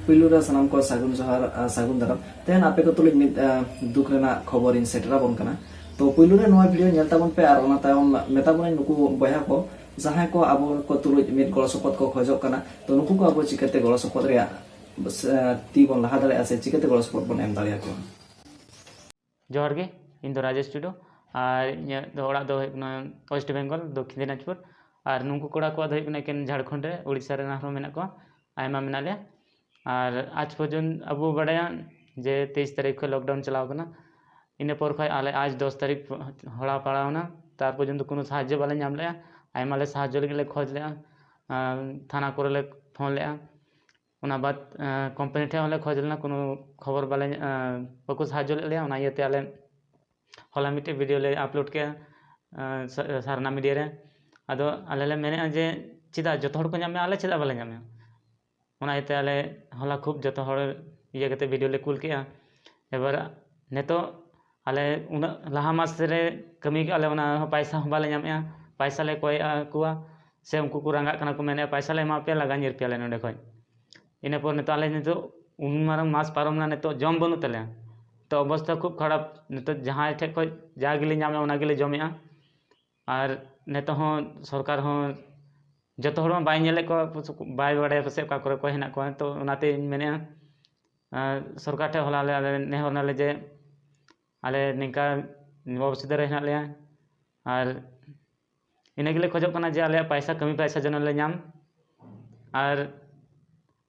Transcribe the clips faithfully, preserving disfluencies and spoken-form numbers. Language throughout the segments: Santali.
ᱯᱩᱭᱞᱩ ᱨᱮ ᱥᱟᱱᱟᱢ ᱠᱚ ᱥᱟᱹᱜᱩᱱ ᱡᱚᱦᱟᱨ, ᱟᱨ ᱥᱟᱹᱜᱩᱱ ᱫᱟᱨᱟᱢ᱾ ᱛᱮᱦᱮᱧ ᱟᱯᱮ ᱠᱚ ᱛᱩᱞᱩᱡ ᱢᱤᱫ, ᱟᱨ, ᱫᱩᱠ ᱨᱮᱱᱟᱜ ᱠᱷᱚᱵᱚᱨ ᱤᱧ ᱥᱮᱴᱮᱨ ᱟᱵᱚᱱ ᱠᱟᱱᱟ᱾ ᱛᱚ ᱯᱩᱭᱞᱩ ᱨᱮ ᱱᱚᱣᱟ ᱵᱷᱤᱰᱤᱭᱳ ᱧᱮᱞ ᱛᱟᱵᱚᱱ ᱯᱮ, ᱟᱨ ᱚᱱᱟ ᱛᱟᱭᱚᱢ ᱢᱮᱛᱟ ᱵᱚᱱᱟᱹᱧ ᱱᱩᱠᱩ ᱵᱚᱭᱦᱟ ᱠᱚ, ᱡᱟᱦᱟᱸᱭ ᱠᱚ ᱟᱵᱚ ᱠᱚ ᱛᱩᱞᱩᱡ ᱢᱤᱫ ᱜᱚᱲᱚ ᱥᱚᱯᱚᱦᱚᱫ ᱠᱚ ᱠᱷᱚᱡᱚᱜ ᱠᱟᱱᱟ, ᱛᱚ ᱱᱩᱠᱩ ᱠᱚ ᱟᱵᱚ ᱪᱤᱠᱟᱹᱛᱮ ᱜᱚᱲᱚ ᱥᱚᱯᱚᱦᱚᱫ ᱨᱮᱭᱟᱜ, ᱮ, ᱛᱤ ᱵᱚᱱ ᱞᱟᱦᱟ ᱫᱟᱲᱮᱭᱟᱜᱼᱟ ᱥᱮ ᱪᱤᱠᱟᱹᱛᱮ ᱜᱚᱲᱚ ᱥᱚᱯᱚᱦᱚᱫ ᱵᱚᱱ ᱮᱢ ᱫᱟᱲᱮᱭᱟᱠᱚᱣᱟ? ᱡᱚᱦᱟᱨ ᱜᱮ, ᱤᱧ ᱫᱚ ᱨᱟᱡᱮᱥ ᱴᱩᱰᱩ, ᱟᱨ ᱤᱧᱟᱹᱜ ᱫᱚ ᱚᱲᱟᱜ ᱫᱚ ᱦᱩᱭᱩᱜ ᱠᱟᱱᱟ ᱳᱭᱮᱥᱴ ᱵᱮᱝᱜᱚᱞ, ᱫᱚᱠᱠᱷᱤᱱ ᱫᱤᱱᱟᱡᱽᱯᱩᱨ᱾ ᱟᱨ ᱱᱩᱠᱩ ᱠᱚᱲᱟ ᱠᱚᱣᱟᱜ ᱫᱚ ᱦᱩᱭᱩᱜ ᱠᱟᱱᱟ ᱮᱠᱮᱱ ᱡᱷᱟᱲᱠᱷᱚᱸᱰ ᱨᱮ, ᱩᱲᱤᱥᱥᱟ ᱨᱮᱱ ᱟᱨᱦᱚᱸ ᱢᱮᱱᱟᱜ ᱠᱚᱣᱟ, ᱟᱭᱢᱟ ᱢᱮᱱᱟᱜ ᱞᱮᱭᱟ᱾ ᱟᱨ ᱟᱡᱽ ᱯᱚᱨᱡᱚᱱᱛᱚ ᱟᱵᱚ ᱵᱟᱰᱟᱭᱟ ᱡᱮ ᱛᱮᱭᱤᱥ ᱛᱟᱹᱨᱤᱠᱷ ᱠᱷᱚᱱ ᱞᱚᱠᱰᱟᱣᱩᱱ ᱪᱟᱞᱟᱣ ᱠᱟᱱᱟ᱾ ᱤᱱᱟᱹ ᱯᱚᱨ ᱠᱷᱚᱱ ᱟᱞᱮ ᱟᱡᱽ ᱫᱚᱥ ᱛᱟᱹᱨᱤᱠᱷ ᱦᱚᱲᱟ ᱯᱟᱲᱟᱣᱱᱟ, ᱛᱟᱨ ᱯᱚᱨᱡᱚᱱᱛᱚ ᱠᱳᱱᱳ ᱥᱟᱦᱟᱡᱽᱡᱚ ᱵᱟᱞᱮ ᱧᱟᱢ ᱞᱮᱜᱼᱟ᱾ ᱟᱭᱢᱟ ᱞᱮ ᱥᱟᱦᱟᱡᱽᱡᱚ ᱞᱟᱹᱜᱤᱫ ᱞᱮ ᱠᱷᱚᱡᱽ ᱞᱮᱜᱼᱟ, ᱟᱨ ᱛᱷᱟᱱᱟ ᱠᱚᱨᱮ ᱞᱮ ᱯᱷᱳᱱ ᱞᱮᱜᱼᱟ᱾ ᱚᱱᱟ ᱵᱟᱫ, ᱟᱸ, ᱠᱳᱢᱯᱟᱱᱤ ᱴᱷᱮᱱ ᱦᱚᱸᱞᱮ ᱠᱷᱚᱡᱽ ᱞᱮᱱᱟ, ᱠᱳᱱᱳ ᱠᱷᱚᱵᱚᱨ ᱵᱟᱞᱮ, ᱟᱸ, ᱵᱟᱠᱚ ᱥᱟᱦᱟᱡᱽᱡᱚ ᱞᱮᱫ ᱞᱮᱭᱟ᱾ ᱚᱱᱟ ᱤᱭᱟᱹᱛᱮ ᱟᱞᱮ ᱦᱚᱞᱟ ᱢᱤᱫᱴᱮᱡ ᱵᱷᱤᱰᱤᱭᱳ ᱞᱮ ᱟᱯᱞᱳᱰ ᱠᱮᱜᱼᱟ, ᱟᱸ, ᱥᱟ-, ᱥᱟᱨᱱᱟ ᱢᱤᱰᱤᱭᱟ ᱨᱮ᱾ ᱟᱫᱚ ᱟᱞᱮ ᱞᱮ ᱢᱮᱱᱮᱫᱼᱟ ᱡᱮ ᱪᱮᱫᱟᱜ ᱡᱚᱛᱚ ᱦᱚᱲ ᱠᱚ ᱧᱟᱢᱮᱜᱼᱟ, ᱟᱞᱮ ᱪᱮᱫᱟᱜ ᱵᱟᱞᱮ ᱧᱟᱢᱮᱜᱼᱟ? ᱚᱱᱟ ᱤᱭᱟᱹᱛᱮ ᱟᱞᱮ ᱦᱚᱞᱟ ᱠᱷᱩᱵ ᱡᱚᱛᱚ ᱦᱚᱲ ᱤᱭᱟᱹ ᱠᱟᱛᱮ ᱵᱷᱤᱰᱤᱭᱳ ᱞᱮ ᱠᱩᱞ ᱠᱮᱜᱼᱟ᱾ ᱮᱵᱟᱨ ᱱᱤᱛᱚᱜ ᱟᱞᱮ ᱩᱱᱟᱹᱜ ᱞᱟᱦᱟ ᱢᱟᱥ ᱨᱮ ᱠᱟᱹᱢᱤ ᱠᱟᱜᱼᱟ ᱞᱮ, ᱚᱱᱟ ᱦᱚᱸ ᱯᱟᱭᱥᱟ ᱦᱚᱸ ᱵᱟᱞᱮ ᱧᱟᱢᱮᱜᱼᱟ᱾ ᱯᱟᱭᱥᱟ ᱞᱮ ᱠᱚᱭᱮᱜᱼᱟ ᱠᱚᱣᱟ, ᱥᱮ ᱩᱱᱠᱩ ᱠᱚ ᱨᱟᱸᱜᱟᱜ ᱠᱟᱱᱟ ᱠᱚ, ᱢᱮᱱᱮᱫᱼᱟ ᱯᱟᱭᱥᱟ ᱞᱮ ᱮᱢᱟ ᱯᱮᱭᱟ, ᱞᱟᱜᱟ ᱧᱤᱨ ᱯᱮᱭᱟ ᱞᱮ ᱱᱚᱸᱰᱮ ᱠᱷᱚᱡ᱾ ᱤᱱᱟᱹ ᱯᱚᱨ ᱱᱤᱛᱚᱜ ᱟᱞᱮ ᱱᱤᱛᱚᱜ ᱩᱱ ᱢᱟᱨᱟᱝ ᱢᱟᱥ ᱯᱟᱨᱚᱢ ᱮᱱᱟ, ᱱᱤᱛᱚᱜ ᱡᱚᱢ ᱵᱟᱹᱱᱩᱜ ᱛᱟᱞᱮᱭᱟ᱾ ᱛᱚ ᱚᱵᱚᱥᱛᱷᱟ ᱠᱷᱩᱵ ᱠᱷᱟᱨᱟᱯ᱾ ᱱᱤᱛᱚᱜ ᱡᱟᱦᱟᱸᱭ ᱴᱷᱮᱡ ᱠᱷᱚᱡ ᱡᱟ ᱜᱮᱞᱮ ᱧᱟᱢᱮᱜᱼᱟ, ᱚᱱᱟ ᱜᱮᱞᱮ ᱡᱚᱢᱮᱜᱼᱟ᱾ ᱟᱨ ᱱᱤᱛᱚᱜ ᱦᱚᱸ ᱥᱚᱨᱠᱟᱨ ᱦᱚᱸ ᱡᱚᱛᱚ ᱦᱚᱲ ᱢᱟ ᱵᱟᱭ ᱧᱮᱞᱮᱫ ᱠᱚᱣᱟ, ᱵᱟᱭ ᱵᱟᱲᱟᱭᱟ ᱯᱟᱥᱮᱡ ᱚᱠᱟ ᱠᱚᱨᱮ ᱚᱠᱚᱭ ᱦᱮᱱᱟᱜ ᱠᱚᱣᱟ᱾ ᱛᱚ ᱚᱱᱟᱛᱮᱧ ᱢᱮᱱᱮᱫᱼᱟ, ᱟᱨ ᱥᱚᱨᱠᱟᱨ ᱴᱷᱮᱱ ᱦᱚᱞᱟ ᱞᱮ, ᱟᱞᱮ ᱱᱮᱦᱚᱨ ᱱᱟᱞᱮ ᱡᱮ ᱟᱞᱮ ᱱᱤᱝᱠᱟ ᱚᱥᱩᱵᱤᱫᱷᱟ ᱨᱮ ᱦᱮᱱᱟᱜ ᱞᱮᱭᱟ, ᱟᱨ ᱤᱱᱟᱹ ᱜᱮᱞᱮ ᱠᱷᱚᱡᱚᱜ ᱠᱟᱱᱟ ᱡᱮ ᱟᱞᱮᱭᱟᱜ ᱯᱟᱭᱥᱟ, ᱠᱟᱹᱢᱤ ᱯᱟᱭᱥᱟ ᱡᱮᱱᱚ ᱞᱮ ᱧᱟᱢ, ᱟᱨ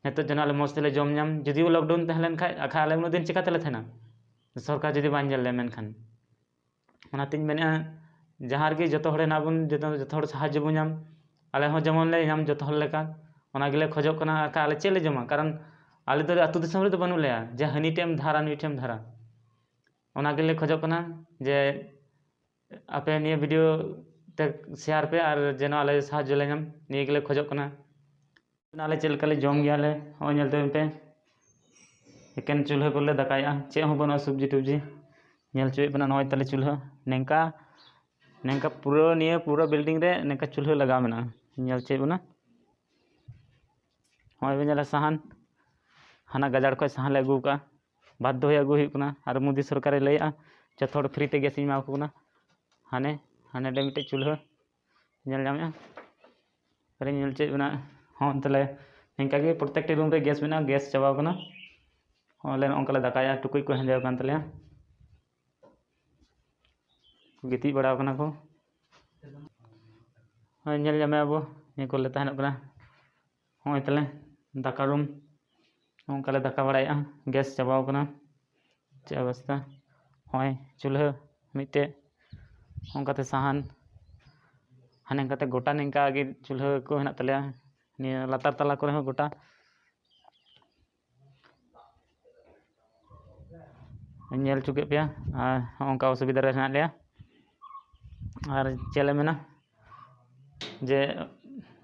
ᱱᱤᱛᱚᱜ ᱡᱮᱱᱚ ᱟᱞᱮ ᱢᱚᱡᱽ ᱛᱮᱞᱮ ᱡᱚᱢ ᱧᱟᱢ᱾ ᱡᱩᱫᱤ ᱞᱚᱠᱰᱟᱣᱩᱱ ᱛᱟᱦᱮᱸ ᱞᱮᱱ ᱠᱷᱟᱡ, ᱟᱠᱷᱟᱡ ᱟᱞᱮ ᱩᱱᱟᱹᱜ ᱫᱤᱱ ᱪᱤᱠᱟ ᱛᱮᱞᱮ ᱛᱟᱦᱮᱱᱟ, ᱥᱚᱨᱠᱟᱨ ᱡᱩᱫᱤ ᱵᱟᱭ ᱧᱮᱞ ᱞᱮᱭᱟ? ᱢᱮᱱᱠᱷᱟᱱ ᱚᱱᱟᱛᱤᱧ ᱢᱮᱱᱮᱫᱼᱟ, ᱡᱟᱦᱟᱸ ᱨᱮᱜᱮ ᱡᱚᱛᱚ ᱦᱚᱲ ᱦᱮᱱᱟᱜ ᱵᱚᱱ, ᱡᱚᱛᱚ, ᱡᱚᱛᱚ ᱦᱚᱲ ᱥᱟᱦᱟᱡᱽᱡᱚ ᱵᱚᱱ ᱧᱟᱢ, ᱟᱞᱮ ᱦᱚᱸ ᱡᱮᱢᱚᱱ ᱞᱮ ᱧᱟᱢ ᱡᱚᱛᱚ ᱦᱚᱲ ᱞᱮᱠᱟ, ᱚᱱᱟ ᱜᱮᱞᱮ ᱠᱷᱚᱡᱚᱜ ᱠᱟᱱᱟ᱾ ᱟᱨ ᱟᱞᱮ ᱪᱮᱫ ᱞᱮ ᱡᱚᱢᱟ? ᱠᱟᱨᱚᱱ ᱟᱞᱮ ᱫᱚ ᱟᱹᱛᱩ ᱫᱤᱥᱚᱢ ᱨᱮᱫᱚ ᱵᱟᱹᱱᱩᱜ ᱞᱮᱭᱟ ᱡᱮ ᱦᱟᱹᱱᱤ ᱴᱷᱮᱡ ᱮᱢ ᱫᱷᱟᱨᱟ, ᱱᱩᱭ ᱴᱷᱮᱡ ᱮᱢ ᱫᱷᱟᱨᱟ᱾ ᱚᱱᱟ ᱜᱮᱞᱮ ᱠᱷᱚᱡᱚᱜ ᱠᱟᱱᱟ ᱡᱮ ᱟᱯᱮ ᱱᱤᱭᱟᱹ ᱵᱷᱤᱰᱤᱭᱳ ᱛᱮ ᱥᱮᱭᱟᱨ ᱯᱮ ᱟᱨ ᱡᱮᱱᱚ ᱟᱞᱮ ᱥᱟᱦᱟᱡᱽᱡᱚ ᱞᱮ ᱧᱟᱢ, ᱱᱤᱭᱟᱹ ᱜᱮᱞᱮ ᱠᱷᱚᱡᱚᱜ ᱠᱟᱱᱟ᱾ ᱟᱞᱮ ᱪᱮᱫ ᱞᱮᱠᱟ ᱞᱮ ᱡᱚᱢ ᱜᱮᱭᱟᱞᱮ, ᱦᱚᱸᱜᱼᱚᱭ ᱧᱮᱞ ᱛᱟᱵᱚᱱ ᱯᱮ, ᱮᱠᱮᱱ ᱪᱩᱞᱦᱟᱹ ᱠᱚᱨᱮ ᱞᱮ ᱫᱟᱠᱟᱭᱮᱜᱼᱟ, ᱪᱮᱫ ᱦᱚᱸ ᱵᱟᱹᱱᱩᱜᱼᱟ ᱥᱚᱵᱽᱡᱤ ᱴᱚᱵᱽᱡᱤ᱾ ᱧᱮᱞ ᱦᱚᱪᱚᱭᱮᱫ ᱵᱚᱱᱟ ᱱᱚᱜᱼᱚᱭ ᱛᱟᱞᱮ ᱪᱩᱞᱦᱟᱹ, ᱱᱤᱝᱠᱟ, ᱱᱤᱝᱠᱟ ᱯᱩᱨᱟᱹ, ᱱᱤᱭᱟᱹ ᱯᱩᱨᱟᱹ ᱵᱤᱞᱰᱤᱝ ᱨᱮ ᱱᱤᱝᱠᱟ ᱪᱩᱞᱦᱟᱹ ᱞᱟᱜᱟᱣ ᱢᱮᱱᱟᱜᱼᱟ᱾ ᱧᱮᱞ ᱦᱚᱪᱚᱭᱮᱫ ᱵᱚᱱᱟ, ᱦᱚᱸᱜᱼᱚᱭ ᱵᱚᱱ ᱧᱮᱞᱟ ᱥᱟᱦᱟᱱ, ᱦᱟᱱᱟ ᱜᱟᱡᱟᱲ ᱠᱷᱚᱱ ᱥᱟᱦᱟᱱ ᱞᱮ ᱟᱹᱜᱩ ᱠᱟᱜᱼᱟ, ᱵᱟᱫᱽᱫᱷᱚ ᱦᱚᱭᱮ ᱟᱹᱜᱩ ᱦᱩᱭᱩᱜ ᱠᱟᱱᱟ᱾ ᱟᱨ ᱢᱳᱫᱤ ᱥᱚᱨᱠᱟᱨᱮ ᱞᱟᱹᱭᱮᱜᱼᱟ ᱡᱚᱛᱚ ᱦᱚᱲ ᱯᱷᱨᱤ ᱛᱮ ᱜᱮᱥ ᱤᱧ ᱮᱢᱟ ᱠᱚ ᱠᱟᱱᱟ᱾ ᱦᱟᱱᱮ ᱦᱟᱱᱮ ᱰᱮ ᱢᱤᱫᱴᱮᱡ ᱪᱩᱞᱦᱟᱹ ᱧᱮᱞ ᱧᱟᱢᱮᱜᱼᱟ, ᱟᱨᱤᱧ ᱧᱮᱞ ᱦᱚᱪᱚᱭᱮᱫ ᱵᱮᱱᱟ᱾ ᱦᱚᱸ ᱛᱟᱦᱞᱮ ᱱᱤᱝᱠᱟ ᱜᱮ ᱯᱨᱚᱛᱮᱠᱴᱤ ᱨᱩᱢ ᱨᱮ ᱜᱮᱥ ᱢᱮᱱᱟᱜᱼᱟ, ᱜᱮᱥ ᱪᱟᱵᱟᱣ ᱠᱟᱱᱟ᱾ ᱦᱚᱸ ᱟᱞᱮ ᱱᱚᱜᱼᱚ ᱱᱚᱝᱠᱟ ᱞᱮ ᱫᱟᱠᱟᱭᱟ, ᱴᱩᱠᱩᱡ ᱠᱚ ᱦᱮᱸᱫᱮ ᱟᱠᱟᱱ ᱛᱟᱞᱮᱭᱟ, ᱜᱤᱛᱤᱡ ᱵᱟᱲᱟᱣ ᱠᱟᱱᱟ ᱠᱚ᱾ ᱦᱳᱭ, ᱧᱮᱞ ᱧᱟᱢᱮ ᱟᱵᱚ ᱱᱤᱭᱟᱹ ᱠᱚᱨᱮ ᱞᱮ ᱛᱟᱦᱮᱱᱚᱜ ᱠᱟᱱᱟ᱾ ᱦᱚᱸᱜᱼᱚᱭ ᱛᱟᱞᱮ ᱫᱟᱠᱟ ᱨᱩᱢ ᱱᱚᱝᱠᱟ ᱞᱮ ᱫᱟᱠᱟ ᱵᱟᱲᱟᱭᱮᱜᱼᱟ, ᱜᱮᱥ ᱪᱟᱵᱟᱣ ᱠᱟᱱᱟ᱾ ᱪᱮᱫ ᱚᱵᱚᱥᱛᱟ? ᱦᱚᱸᱜᱼᱚᱭ ᱪᱩᱞᱦᱟᱹ ᱢᱤᱫᱴᱮᱡ, ᱚᱱᱠᱟᱛᱮ ᱥᱟᱦᱟᱱ, ᱦᱟᱱᱮ ᱚᱱᱠᱟᱛᱮ ᱜᱚᱴᱟ ᱱᱤᱝᱠᱟ ᱜᱮ ᱪᱩᱞᱦᱟᱹ ᱠᱚ ᱦᱮᱱᱟᱜ ᱛᱟᱞᱮᱭᱟ᱾ ᱱᱤᱭᱟᱹ ᱞᱟᱛᱟᱨ ᱛᱟᱞᱟ ᱠᱚᱨᱮ ᱦᱚᱸ ᱜᱚᱴᱟ ᱧᱮᱞ ᱦᱚᱪᱚ ᱠᱮᱫ ᱯᱮᱭᱟ᱾ ᱟᱨ ᱦᱚᱸᱜᱼᱚ ᱱᱚᱝᱠᱟ ᱚᱥᱩᱵᱤᱫᱷᱟ ᱨᱮ ᱦᱮᱱᱟᱜ ᱞᱮᱭᱟ᱾ ᱟᱨ ᱪᱮᱫ ᱞᱮ ᱢᱮᱱᱟ, ᱡᱮ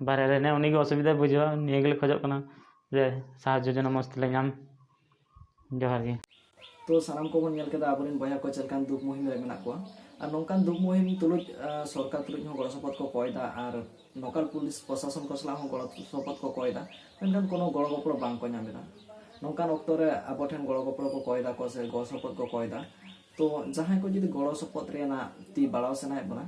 ᱵᱟᱦᱨᱮ ᱨᱮ ᱦᱮᱱᱟᱭ ᱩᱱᱤᱜᱮ ᱚᱥᱩᱵᱤᱫᱷᱟᱭ ᱵᱩᱡᱷᱟᱹᱣᱟ, ᱱᱤᱭᱟᱹ ᱜᱮᱞᱮ ᱠᱷᱚᱡᱚᱜ ᱠᱟᱱᱟ ᱡᱮ ᱥᱟᱦᱟᱡᱽᱡᱚ ᱡᱮᱱᱚ ᱢᱚᱡᱽ ᱛᱮᱞᱮ ᱧᱟᱢ᱾ ᱡᱚᱦᱟᱨ ᱜᱮ᱾ ᱛᱚ ᱥᱟᱱᱟᱢ ᱠᱚᱵᱚᱱ ᱧᱮᱞ ᱠᱮᱫᱟ ᱟᱵᱚᱨᱮᱱ ᱵᱚᱭᱦᱟ ᱠᱚ ᱪᱮᱫ ᱞᱮᱠᱟᱱ ᱫᱩᱠ ᱢᱩᱦᱤᱢ ᱨᱮ ᱢᱮᱱᱟᱜ ᱠᱚᱣᱟ, ᱟᱨ ᱱᱚᱝᱠᱟᱱ ᱫᱩᱠ ᱢᱩᱦᱤᱢ ᱛᱩᱞᱩᱡ, ᱟᱸ, ᱥᱚᱨᱠᱟᱨ ᱛᱩᱞᱩᱡ ᱦᱚᱸ ᱜᱚᱲᱚ ᱥᱚᱯᱚᱦᱚᱫ ᱠᱚ ᱠᱚᱭ ᱮᱫᱟ, ᱟᱨ ᱱᱚᱠᱟᱞ ᱯᱩᱞᱤᱥ ᱯᱨᱚᱥᱟᱥᱚᱱ ᱠᱚ ᱥᱟᱞᱟᱜ ᱦᱚᱸ ᱜᱚᱲᱚ ᱥᱚᱯᱚᱦᱚᱫ ᱠᱚ ᱠᱚᱭ ᱮᱫᱟ, ᱢᱮᱱᱠᱷᱟᱱ ᱠᱳᱱᱳ ᱜᱚᱲᱚ ᱜᱚᱯᱚᱲᱚ ᱵᱟᱝ ᱠᱚ ᱧᱟᱢ ᱮᱫᱟ᱾ ᱱᱚᱝᱠᱟᱱ ᱚᱠᱛᱚ ᱨᱮ ᱟᱵᱚ ᱴᱷᱮᱱ ᱜᱚᱲᱚ ᱜᱚᱯᱚᱲᱚ ᱠᱚ ᱠᱚᱭ ᱮᱫᱟ ᱠᱚ ᱥᱮ ᱜᱚᱲᱚ ᱥᱚᱯᱚᱦᱚᱫ ᱠᱚ ᱠᱚᱭ ᱮᱫᱟ᱾ ᱛᱚ ᱡᱟᱦᱟᱸᱭ ᱠᱚ ᱡᱩᱫᱤ ᱜᱚᱲᱚ ᱥᱚᱯᱚᱦᱚᱫ ᱨᱮᱱᱟᱜ ᱛᱤ ᱵᱟᱲᱟᱣ ᱥᱟᱱᱟᱭᱮᱫ ᱵᱚᱱᱟ,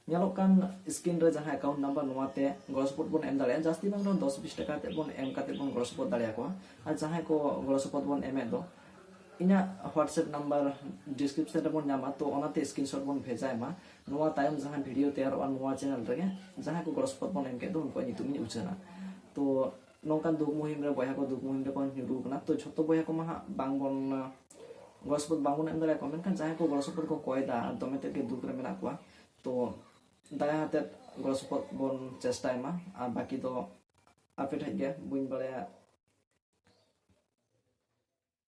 ᱧᱮᱞᱚᱜ ᱠᱟᱱ screen ᱨᱮ ᱡᱟᱦᱟᱸ account number, ᱱᱚᱣᱟ ᱛᱮ ᱜᱚᱲᱚ ᱥᱚᱯᱚᱦᱚᱫ ᱵᱚᱱ ᱮᱢ ᱫᱟᱲᱮᱭᱟᱜᱼᱟ᱾ ᱡᱟᱹᱥᱛᱤ ᱵᱟᱝ ᱨᱮᱦᱚᱸ ᱫᱚᱥ ᱵᱤᱥ ᱴᱟᱠᱟ ᱠᱟᱛᱮᱫ ᱵᱚᱱ ᱮᱢ ᱠᱟᱛᱮᱫ ᱵᱚᱱ ᱜᱚᱲᱚ ᱥᱚᱯᱚᱦᱚᱫ ᱫᱟᱲᱮᱭᱟᱠᱚᱣᱟ᱾ ᱟᱨ ᱡᱟᱦᱟᱸᱭ ᱠᱚ ᱜᱚᱲᱚ ᱥᱚᱯᱚᱦᱚᱫ ᱵᱚᱱ ᱮᱢᱮᱫ ᱫᱚ, ᱤᱧᱟᱹᱜ WhatsApp number description ᱨᱮᱵᱚᱱ ᱧᱟᱢᱟ, ᱛᱚ ᱚᱱᱟᱛᱮ screenshot ᱵᱚᱱ ᱵᱷᱮᱡᱟᱭ ᱢᱟ᱾ ᱱᱚᱣᱟ ᱛᱟᱭᱚᱢ ᱡᱟᱦᱟᱸ video ᱛᱮᱭᱟᱨᱚᱜᱼᱟ ᱱᱚᱣᱟ channel ᱨᱮᱜᱮ, ᱡᱟᱦᱟᱸᱭ ᱠᱚ ᱜᱚᱲᱚ ᱥᱚᱯᱚᱦᱚᱫ ᱵᱚᱱ ᱮᱢ ᱠᱮᱫ ᱫᱚ, ᱩᱱᱠᱩᱣᱟᱜ ᱧᱩᱛᱩᱢ ᱤᱧ ᱩᱪᱷᱟᱹᱱᱟ᱾ ᱛᱚ ᱱᱚᱝᱠᱟᱱ ᱫᱩᱠ ᱢᱩᱦᱤᱢ ᱨᱮ ᱵᱚᱭᱦᱟ ᱠᱚ ᱫᱩᱠ ᱢᱩᱦᱤᱢ ᱨᱮᱠᱚ ᱧᱩᱨᱩ ᱟᱠᱟᱱᱟ, ᱛᱚ ᱡᱷᱚᱛᱚ ᱵᱚᱭᱦᱟ ᱠᱚᱢᱟ ᱦᱟᱸᱜ ᱵᱟᱝᱵᱚᱱ, ᱜᱚᱲᱚ ᱥᱚᱯᱚᱦᱚᱫ ᱵᱟᱝᱵᱚᱱ ᱮᱢ ᱫᱟᱲᱮᱭᱟᱠᱚᱣᱟ, ᱢᱮᱱᱠᱷᱟᱱ ᱡᱟᱦᱟᱸᱭ ᱠᱚ ᱜᱚᱲᱚ ᱥᱚᱯᱚᱦᱚᱫ ᱠᱚ ᱠᱚᱭ ᱮᱫᱟ ᱟᱨ ᱫᱚᱢᱮ ᱛᱮᱫ ᱜᱮ ᱫᱩᱠ ᱨᱮ ᱢᱮᱱᱟᱜ ᱠᱚᱣᱟ, ᱛᱚ ᱫᱟᱭᱟ ᱦᱟᱛᱮᱫ ᱜᱚᱲᱚ ᱥᱚᱯᱚᱦᱚᱫ ᱵᱚᱱ ᱪᱮᱥᱴᱟᱭ ᱢᱟ᱾ ᱟᱨ ᱵᱟᱹᱠᱤ ᱫᱚ ᱟᱯᱮ ᱴᱷᱮᱡ ᱜᱮ, ᱵᱟᱹᱧ ᱵᱟᱲᱟᱭᱟ